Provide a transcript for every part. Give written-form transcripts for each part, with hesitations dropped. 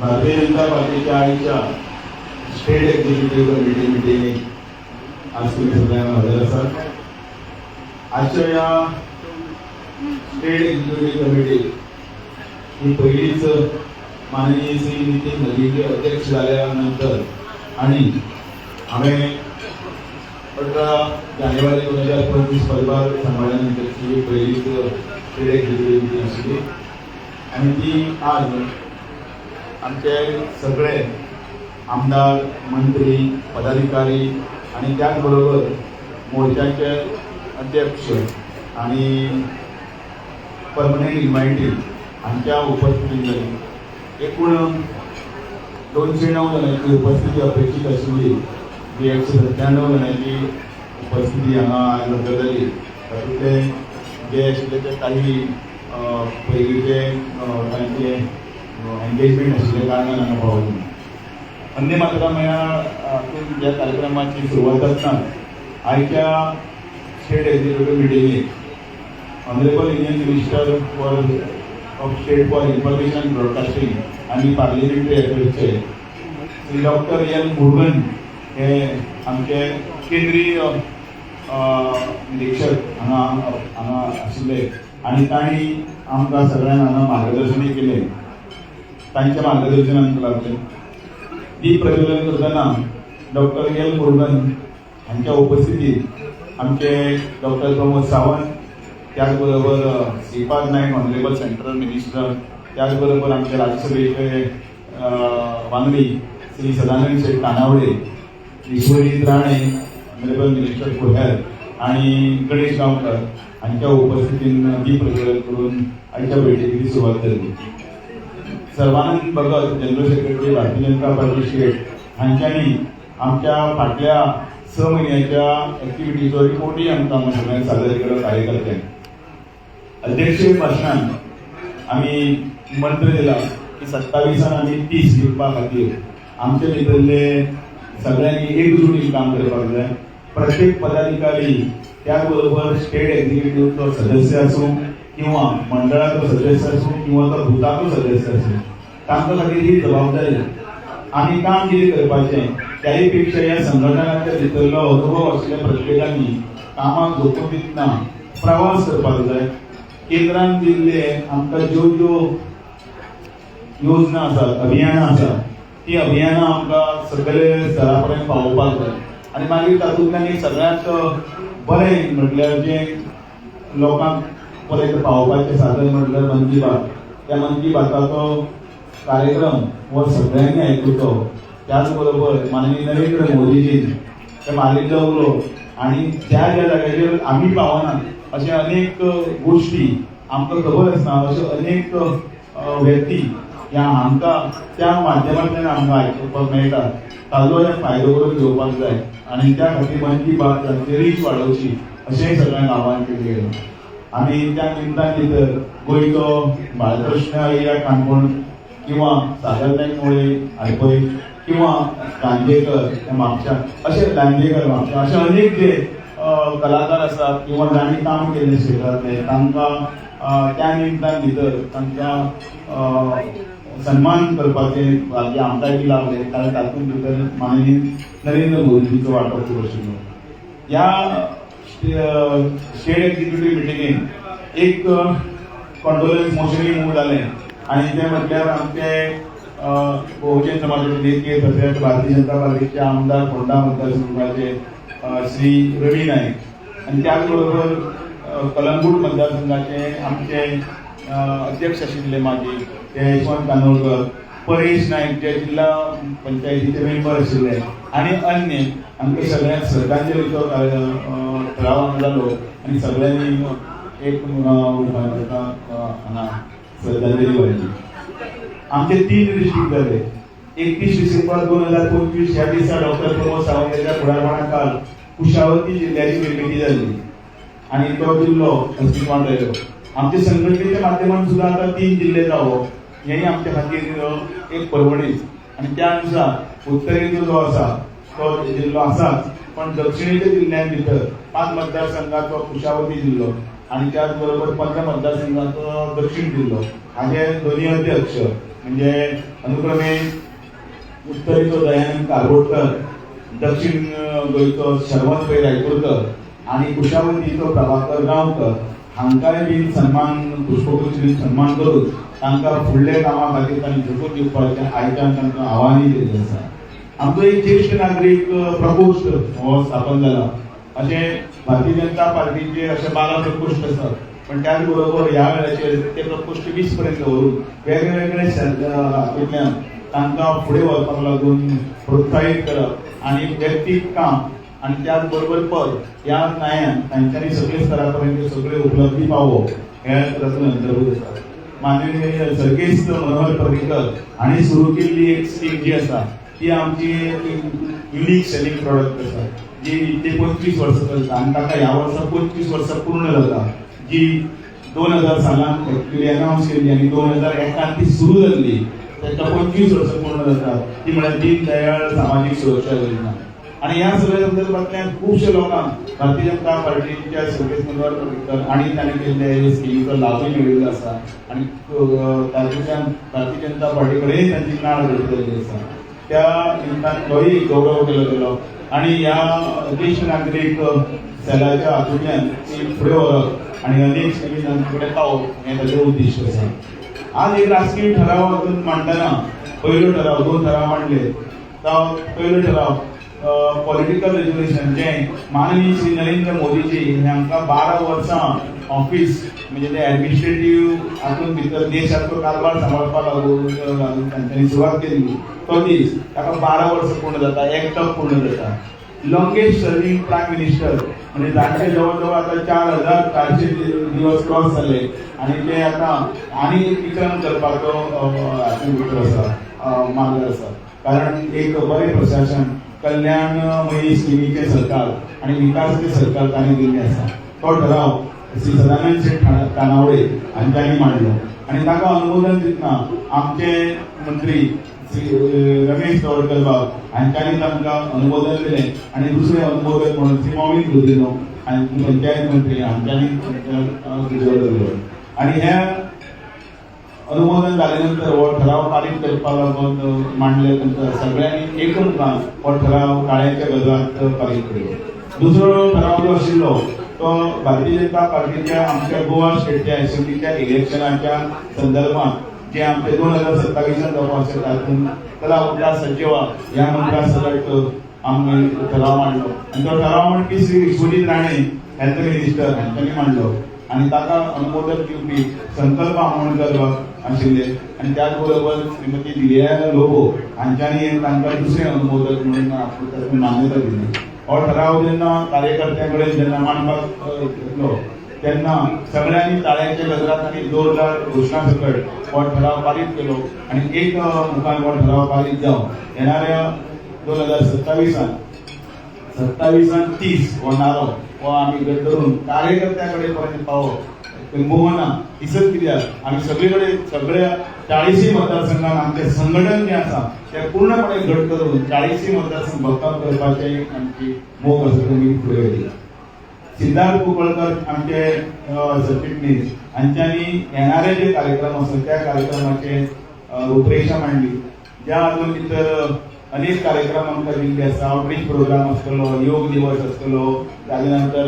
भारतीय जनता पार्टीच्या आयच्या state executive committee मिटिंगेक आज तुमी सगळ्यांक हजर आसात. आजच्या ह्या स्टेट एक्झिक्युटिव्ह कमिटीक ही पहिलीच माननीय श्री नितीन नबीचे अध्यक्ष जाल्या नंतर आणि हांवें 18 जानेवारी 2025 पदभार सांबाळ्या नंतरची पहिलीच स्टेट एक्झिक्युटिव्ह मिटींग आशिल्ली आणि ती आज आमचे सगळे आमदार, मंत्री, पदाधिकारी आणि त्याच बरोबर मोर्चाचे अध्यक्ष आणि परमनंट इन्व्हायटी हांच्या उपस्थितीत जाली. एकूण 209 जाणांची उपस्थिती अपेक्षीत आशिल्ली जी 197 जाणांची उपस्थिती हांगा आयज हजर जाली. तातूंतले जे आशिल्ले ते काही पयलींचे तांचे एंगेजमेंट आशिल्ले कारणान हांगा पावले. अन्य मात्र म्हळ्यार हातूंत ह्या कार्यक्रमाची सुरवात जातना आयच्या स्टेट एक्झिक्युटिव्ह मिटिंगेक Honourable Union Minister for of State for Information and Broadcasting आणि पार्लिमेंटरी अफेअर्सचे श्री डॉक्टर एल मुरुगन हे आमचे केंद्रीय निरीक्षक हांगा हांगा आशिल्ले आणि तांणी आमकां सगळ्यांक हांगा मार्गदर्शनूय केलें. तांच्या मार्गदर्शन आमकां लागलें. दीप प्रज्वलन करतना डॉक्टर एल मुरुगन हांच्या उपस्थितीत आमचे डॉक्टर प्रमोद सावंत, त्याचबरोबर Shripad Naik, honourable central minister, त्याचबरोबर आमचे राज्यसभेचे वांगडी Shri Sadanand Shet Tanavade, Vishwajit Rane, honourable minister for health आणि गणेश गावकर हांच्या उपस्थितीन दीप प्रज्वलन करून आयच्या बैठकीची सुरवात जाली. Sarvanand Bhagat, general secretary, Bharatiya Janata party state हांच्यांनी आमच्या फाटल्या 6 म्हयन्याच्या एक्टिविटीचो रिपोर्टूय आमकां हांगा सगळ्यांक सादर केलो कार्यकर्त्यांक. अध्यक्षीय भाशणान आमी मंत्र दिला की 27 आनी 30 जिखपा खातीर आमचे भितरले सगळ्यांनी एकजुटीन काम करपाक जाय. प्रत्येक पदाधिकारी, त्याचबरोबर स्टेट एक्झिक्युटिव्हचो सदस्य आसूं किंवा मंडळाचो सदस्य आसूं किंवा तो बुथाचो सदस्य आसूं, तांकां खातीर ही जबाबदारी आमी काम कितें करपाचें, त्याही पेक्षा ह्या संघटनाच्या भितरलो अनुभव आशिल्ल्या प्रत्येकांनी कामाक झोकून दितना प्रवास करपाक जाय. केंद्रान दिल्ले आमकां ज्यो ज्यो योजना आसात, अभियानां आसात, ती अभियानां आमकां सगळे स्तरा पर्यंत पावोवपाक जाय. आनी मागीर तातूंतल्यान एक सगळ्यांत बरें म्हटल्यार जें लोकांक पर्यंत पावोवपाचें साधन म्हटल्यार मन की बात. त्या मन की बाताचो कार्यक्रम हो सगळ्यांनी आयकुचो. त्याच बरोबर माननीय नरेंद्र मोदीजीन ते मारिल्लो उलो आणि ज्या ज्या जाग्याचेर आमी पावना अशे अनेक गोष्टी आमकां खबर आसना, अश्यो अनेक व्यक्ती ह्या आमकां त्या माध्यमांतल्यान आमकां आयकुपाक मेळटा, ताजो फायदो करून घेवपाक जाय आणि त्या खातीर मन की बात रीच वाडोवची अशेंय सगळ्यांक आवाहन केलें गेलें. आमी त्या निमतान भितर गोंयचो बाळकृष्ण अय्या काणकोण किंवा सागर नायक मुळे आडपय किंवा लांजेकर म्हापशा, अशे लांजेकर म्हापशा, अशे अनेक जे कलाकार आसात किंवा जांणी काम केल्लें क्षेत्रांतले, तांकां त्या निमतान भितर तांकां सन्मान करपाचें भाग्य आमकांय बी लाभलें, कारण तातूंत भितर माननीय नरेंद्र मोदीजीचो वांटो खूब आशिल्लो. ह्या स्टेट एक्झिक्युटिव्ह मिटिंगेन एक कॉन्डोलन्स मोशनूय मूव जालें आणि ते म्हटल्यार आमचे बहुजन समाजाचे नेते तशेंच भारतीय जनता पार्टीचे आमदार फोंडा मतदारसंघाचे श्री रवी नाईक आणि त्याच बरोबर कलंगूट मतदारसंघाचे आमचे अध्यक्ष आशिल्ले माजी ते यशवंत कानोळकर, परेश नाईक जे जिल्हा पंचायतीचे मेंबर आशिल्ले आणि अन्य आमकां सगळ्यांक श्रद्धांजलीचो ठराव हांगा जालो आणि सगळ्यांनी एक ताका हांगा श्रद्धांजली वाहिली. आमचे तीन डिस्ट्रिक्ट जाले. 31 डिसेंबर 2025 ह्या दिसा डॉक्टर प्रमोद सावंत हाच्या फुडारपणाखाल कुशावती जिल्ह्याची निर्मिती जाल्ली आणि तो जिल्लो अस्तित्वात आयलो. आमच्या संघटनेच्या माध्यमात सुद्धा आता तीन जिल्हे जावप हेंय आमच्या खातीर एक पर्वणीच. आणि त्या अनुसार उत्तरेचो जो आसा तो जिल्लो आसाच, पण दक्षिणेच्या जिल्ह्यान भितर पांच मतदारसंघाचो कुशावती जिल्लो आणि त्याच बरोबर 15 मतदारसंघाचो दक्षिण जिल्लो हाचे दोन्ही अध्यक्ष म्हणजे अनुक्रमे उत्तरेचो दयानंद कारबोटकर, दक्षिण गोंयचो शर्वत पै रायपूरकर आणि कुशावतीचो प्रभाकर गांवकर हांकांय बीन सन्मान, पुष्पगुच्छ दिवन सन्मान करून तांकां फुडल्या कामा खातीर तांणी झोकून दिवपाचें आयच्यान तांकां आव्हानूय दिल्लें आसा. आमचो एक ज्येश्ठ नागरीक प्रकोष्ठ हो स्थापन जाला. अशें भारतीय जनता पार्टीचे अशे 12 प्रकोष्ठ आसात, पण त्याच बरोबर ह्या वेळाचेर ते प्रकोष्ठ 20 पर्यंत व्हरून वेगळे वेगळे हातूंतल्यान तांकां फुडें व्हरपाक लागून प्रोत्साहीत करप आनी व्यक्तीक काम आनी त्याच बरोबर पद ह्या न्यायान तांच्यांनी सगळे स्तरा पर्यंत सगळे उपलब्धी पावोवप हे तातूंत अंतर्भूत आसा. माननीय सर्गेस्त मनोहर पर्रीकर हांणी सुरू केल्ली एक स्कीम जी आसा ती आमची युनीक सेलिंग प्रोडक्ट आसा, जी ते 25 वर्सां चलता आनी ताका ह्या वर्सा 25 वर्सां पूर्ण जाता, जी 2000 सालान एक्चुअली अनावन्स केल्ली आनी 2001 ती सुरू जाल्ली. ताका 25 वर्सां पूर्ण जाता, ती म्हळ्यार दीन दयाळ सामाजीक सुरक्षा योजना. आणि ह्या सगळ्या संदर्भातल्यान खुबशे लोकांक भारतीय जनता पार्टीच्या सर्गेस्त मनोहर पर्रीकर आणि तांणी केल्ल्या हे स्किमीचो लाभूय मेळिल्लो आसा आणि तातूंतल्यान भारतीय जनता पार्टी कडेन तांची नाळ घट जाल्ली आसा. त्या निमतान तोय गौरव केलो गेलो आणि ह्या ज्येश्ठ नागरीक सेलाच्या हातूंतल्यान ती फुडें व्हरप आणि अनेक स्किमी तांचे कडेन पावोवप हें ताचें उद्दिश्ट आसा. आज एक राजकीय ठराव हातूंत मांडटना पयलो ठराव, दोन ठराव मांडले. तो पयलो ठराव पॉलिटिकल रेजोल्युशन, जें माननीय श्री नरेंद्र मोदीजी हांकां 12 वर्सां ऑफिस म्हणजे ते ऍडमिनिस्ट्रेटिव्ह हातूंत भितर देशाचो कारभार सांबाळपाक लागून तांच्यांनी सुरवात केली तो दीस, ताका 12 वर्सां पूर्ण जाता, एक टर्म पूर्ण जाता. लॉंगेस्ट सर्विंग प्रायम मिनिस्टर म्हणजे जांचे जवळ जवळ आता 4400 दिवस क्रॉस जाले आणि ते आता आनी एक विक्रम करपाचो हातूंत भितर आसा, मार्गार आसा. कारण एक बरें प्रशासन, कल्याणमयी स्किमीचें सरकार आणि विकासाचें सरकार तांणी दिल्लें आसा. तो ठराव श्री सदानंद शेठ तानावडे हांच्यांनी मांडलो आणि ताका अनुमोदन दितना आमचे मंत्री श्री रमेश तवडकर बाब हांच्यांनी तांकां अनुमोदन दिलें आणि दुसरें अनुमोदन म्हणून श्री मॉवीन गुदिन्हो आनी पंचायत मंत्री हांच्यांनी गजर दिलो. आणि ह्या अनुमोदन जाले नंतर हो ठराव पारीत करपाक लागून मांडले नंतर सगळ्यांनी एकमतान हो ठराव टाळ्यांच्या गजरात पारीत केलो. दुसरो ठराव जो आशिल्लो तो भारतीय जनता पार्टीच्या आमच्या गोवा स्टेटच्या असेंब्लीच्या इलेक्शनाच्या संदर्भात, जे आमचे 2027 जावपा आसा, तातूंत चला उठा सज्ज व्हा ह्या मंत्रा सकट आमी ठराव मांडलो. आनी तो ठराव म्हणपी श्री विश्वजीत राणे, हेल्थ मिनिस्टर, हांच्यांनी मांडलो आणि ताका अनुमोदन दिवपी संकल्प आमोणकर आशिल्ले आणि त्याच बरोबर श्रीमती दिलिया लोबो हांच्यांनी तांकां दुसरें अनुमोदन म्हणून तातूंत मान्यता दिली. हो ठराव जेन्ना कार्यकर्त्यां कडेन जेन्ना मांडपाक घेतलो तेन्ना सगळ्यांनी टाळ्यांच्या गजरात आनी जोरदार घोशणा सकट हो ठराव पारीत केलो आणि एक मुखान हो ठराव पारीत जावन येणाऱ्या 2027 27 30 हो नारो हो आमी घट धरून कार्यकर्त्या कडेन पर्यंत पावप किंबहुना दिसत कित्याक आमी सगळे कडेन सगळ्या 40 मतदारसंघात आमचें संघटन जें आसा तें पूर्णपणे घट करून 40 मतदारसंघ भक्कम करपाचे आमची मोख आसा, ती फुडें व्हेली. सिद्धार्थ कुंकळकर आमचे सरचिटणीस हांच्यांनी येणारे जे कार्यक्रम आसा त्या कार्यक्रमाचे रूपरेषा मांडली, ज्या हातूंत भितर अनेक कार्यक्रम आमकां दिल्ले आसा. आउटरीच प्रोग्राम आसतलो, योग दिवस आसतलो, ताजे नंतर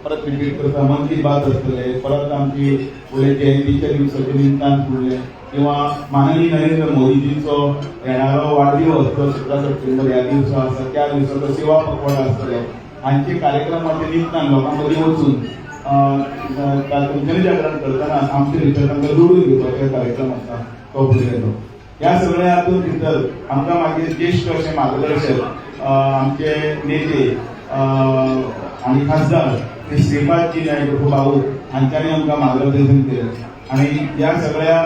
परत रिपीट करता मन की बात आसतले, परत आमची फुडें जयंतीच्या दिवसाच्या निमतान फुडलें किंवा माननीय नरेंद्र मोदीजींचो येणारो वाडदिवस जो 17 सप्टेंबर ह्या दिवसा आसा, त्या दिवसाचो सेवा पखवाडा आसतलो. हांचे कार्यक्रमाच्या निमतान लोकां मदीं वचून तातूंत जनजागरण करतना आमचे भितर तांकां जोडून घेवपाचे कार्यक्रम आसा तो फुडें येलो. ह्या सगळ्या हातूंत भितर आमकां मागीर ज्येश्ठ अशे मार्गदर्शक, आमचे नेते आनी खासदार श्री श्रीपादजी नायक उर्फ भाऊ हांच्यांनी आमकां मार्गदर्शन केलें आनी ह्या सगळ्या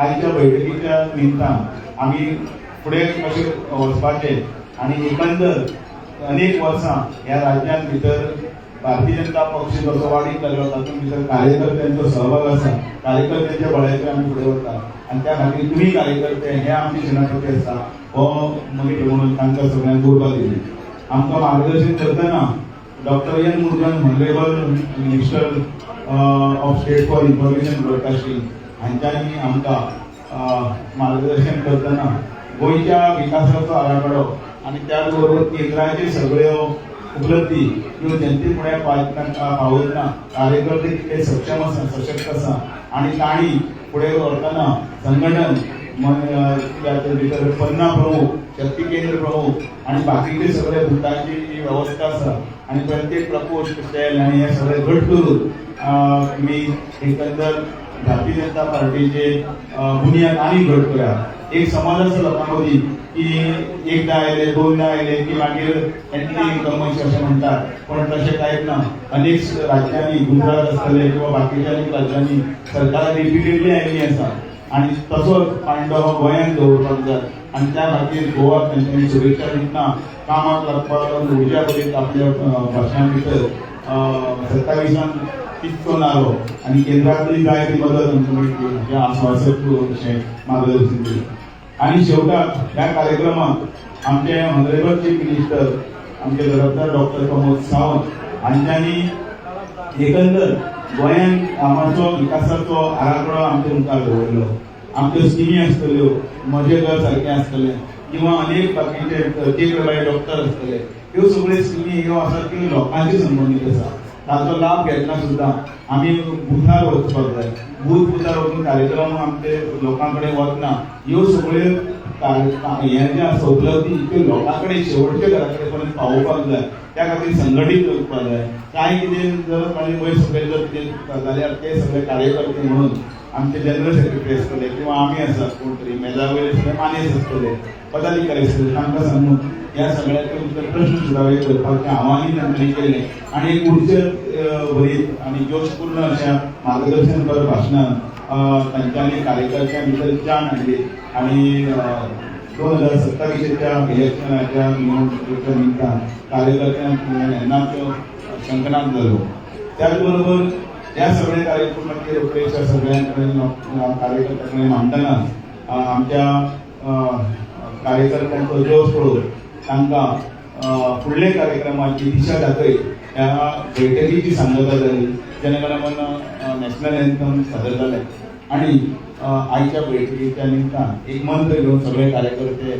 आयच्या बैठकीच्या निमतान आमी फुडें कशें वचपाचें आनी एकंदर अनेक वर्सां ह्या राज्यांत भितर भारतीय जनता पक्ष जसो वाडीक लागलो तातूंत भितर कार्यकर्त्यांचो सहभाग आसा. कार्यकर्त्यांच्या बळाचेर आमी फुडें वता आनी त्या खातीर तुमी कार्यकर्ते हे आमचे सेनापती आसा हो मागीर म्हणून तांकां सगळ्यांक उर्बा दिली. आमकां मार्गदर्शन करतना Doctor N Murugan, Honourable Minister of State for Information Broadcasting, हांच्यांनी आमकां मार्गदर्शन करतना गोंयच्या विकासाचो आराखडो आनी त्याच बरोबर केंद्राचे सगळ्यो उपलब्धी ह्यो जनते फुडें पावयतना कार्यकर्ते कितले सक्षम आसा, सशक्त आसा आनी तांणी फुडें व्हरतना संघटन भितर पन्ना प्रमुख, शक्ती केंद्र प्रमुख आनी बाकीचे सगळे बुथांची जी वेवस्था आसा आनी प्रत्येक प्रकोष्ठ सेल आनी हे सगळे घट करून तुमी एकंदर भारतीय जनता पार्टीचे बुनियाद आनी घट करा. एक समज आसा लोकां मदीं की एकदा आयले, दोनदा आयले की मागीर एंटी इन्कम्बन्सी अशें म्हणटात, पण तशें कांयच ना. अनेक राज्यांनी, गुजरात आसतले किंवा बाकीच्या अनेक राज्यांनी सरकारां रिपिटेडली आयिल्लीं आसा आनी तसोच पांडो हो गोंयांत दवरपाक जाय आनी त्या खातीर गोवा तांच्यांनी शुभेच्छा दितना कामाक लागपाक लागून उर्जा करीत आपल्या भाशणां भितर 27 तितको नारो आनी केंद्रांतली जाय ती मदत आमकां मेळटली हें आश्वासक अशें मार्गदर्शन दिलें. आनी शेवटाक ह्या कार्यक्रमाक आमचे ऑनरेबल चीफ मिनिस्टर आमचे जबाबदार डॉक्टर प्रमोद सावंत हांच्यांनी एकंदर गोंयांत कामाचो विकासाचो आराखडो आमच्या मुखार दवरलो. आमच्यो स्किमी आसतल्यो, म्हजें घर सारकें आसतलें किंवा अनेक बाकीचे केंद्र डॉक्टर आसतले, ह्यो सगळ्यो स्किमी ह्यो आसात त्यो लोकांचे संबंदीत आसा. ताचो लाभ घेतना सुद्दां आमी बुथार वचपाक जाय. बूथ बुथार वचून कार्यक्रम आमचे लोकां कडेन वतना ह्यो सगळ्यो हें जें आसा उपलब्धी त्यो लोकां कडेन शेवटच्या घरा कडेन पर्यंत पावोवपाक जाय. त्या खातीर संघटीत करपाक जाय. कांय कितें जर मागीर वयर सकयल जर कितें जाल्यार ते सगळे कार्यकर्ते म्हणून आमचे जनरल सेक्रेटरी आसतले किंवा आमी आसात कोण तरी मेजा वयले सगळे मानेस आसतले, पदाधिकारी आसतले, तांकां सांगून ह्या सगळ्याचे भितर प्रश्न सुटावे करपाचें आव्हानूय तांच्यांनी केलें आनी एक उर्जा भरीत आनी जोशपूर्ण अशा मार्गदर्शनपर भाशणान तांच्यांनी कार्यकर्त्यां भितर जाण हाडली आनी 2027च्या इलेक्शनाच्या निवडणुकेच्या निमतान कार्यकर्त्यांक येन्नाच शंखनाद जालो. त्याच बरोबर ह्या सगळ्या कार्यक्रमाची रूपरेषा सगळ्यां कडेन कार्यकर्त्यां कडेन मांडटना आमच्या कार्यकर्त्यांचो जोश पळोवन तांकां फुडल्या कार्यक्रमाची दिशा दाखयत ह्या बैठकीची सांगता जाली. जनगणमन नॅशनल एन्थम सादर जालें आनी आयच्या बैठकीच्या निमतान एक मंत्र घेवन सगळे कार्यकर्ते,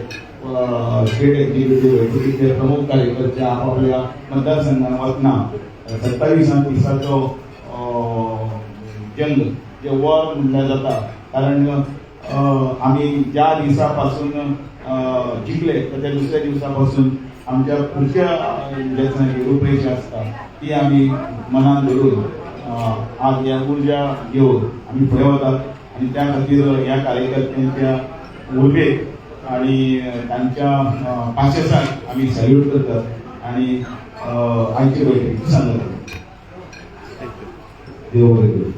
स्टेट एक्झिक्युटिव्ह बैठकीचे प्रमुख कार्यकर्ते आपापल्या मतदारसंघात वतना 27 दिसाचो जंग जे वॉर म्हणल्यार जाता, कारण आमी ज्या दिसा पासून जिखले ताच्या दुसऱ्या दिवसा पासून आमच्या पुढच्या इलेक्शनाची रूपरेषा आसता ती आमी मनान धरून आज ह्या उर्जा घेवन आमी फुडें वतात आनी त्या खातीर ह्या कार्यकर्त्यांच्या उर्बेक आनी तांच्या पाशेसाक आमी सॅल्यूट करतात आनी आयचे बैठकीची सांगता. देव बरें करूं.